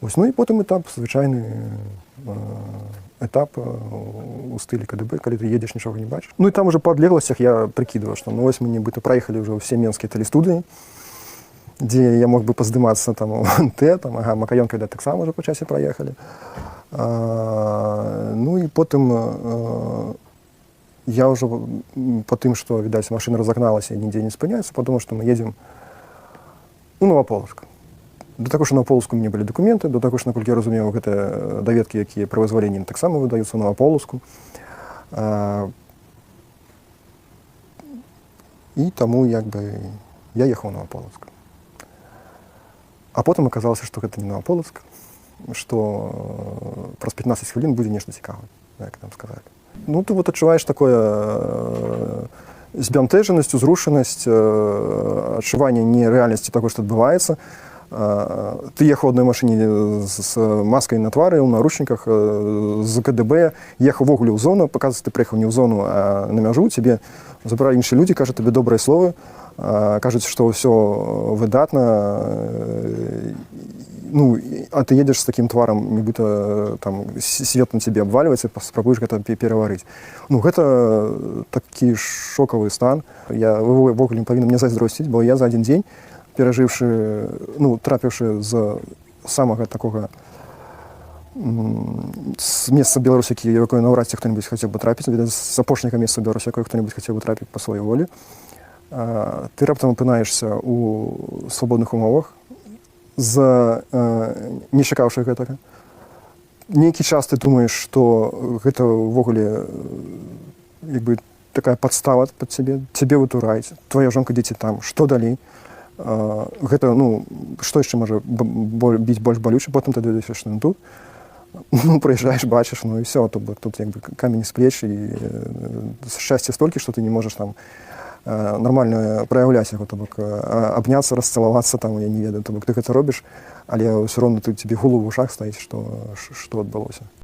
Вось, ну і потым этап, звычайны этап у стылі КДБ, калі ты едзеш, нічога не бачыш. Ну і там уже па адлегласцях я прыкідываў, што, ну, вось мы нібыта праехалі ўжо ўсе менскія тэлестудыі, дзе я мог бы паздымацца там у НТ, там, ага, Макаёнка, да, таксама уже па часе праехалі. Ну і потым я ўжо па тым, што, відаць, машына разагналася і нідзе не спыняецца, падумаў, што мы едзем у Наваполацк. Да таго ж у Наваполацку у мяне былі дакументы, да таго ж, наколькі я разумеў, гэта даведкі, якія пры вызваленні, таксама выдаюцца ў Наваполацку. І таму як бы я ехаў у Наваполацк. А потым аказалася, што гэта не Наваполацк, што праз 15 хвілін будзе нешта цікавае, як нам сказалі. Ну, ты вот адчуваеш такое збянтэжанасць, узрушанасць, адчуванне нерэальнасці таго, што адбываецца. Ты ехаў у адной машыне з маскай на твары, ў наручніках, з КДБ, ехаў увогуле ў зону, паказваецца, ты прыехаў не ў зону, а на мяжу, цябе забралі іншыя людзі, кажуць табе добрыя словы, кажуць, што ўсё выдатна, ну, а ты едзеш з такім тварам, нібыта там свет на цябе абвальваецца, спрабуеш гэта пераварыць. Ну, гэта такі шокавы стан. Я увогуле не павінен мне зайздросціць, бо я за адзін дзень, перажыўшы, ну, трапіўшы з самага такога з месца Беларусі, якое наўрад ці хто-небудзь хацеў бы трапіць, відаць, з апошняга месца Беларусі, якое хто-небудзь хацеў бы трапіць па сваёй волі, ты раптам апынаешся у свабодных умовах, не чакаўшы гэтага. Нейкі час ты думаеш, што гэта ўвогуле як бы такая падстава пад цябе, цябе вытураюць, твоя жонка, дзеці там, што далей? Гэта, ну, што яшчэ можа біць больш балюча? Потым ты даведаешся, што ён тут. Ну, прыязджаеш, бачыш, ну і все, то бок тут як бы камень з плеч і шчасце столькі, што ты не можаш там нармальна праяўляць яго, то бок абняцца, расцалавацца там, я не ведаю, то бок ты гэта робіш, але ўсё роўна тут тебе гул у вушах стаіць, што адбылося.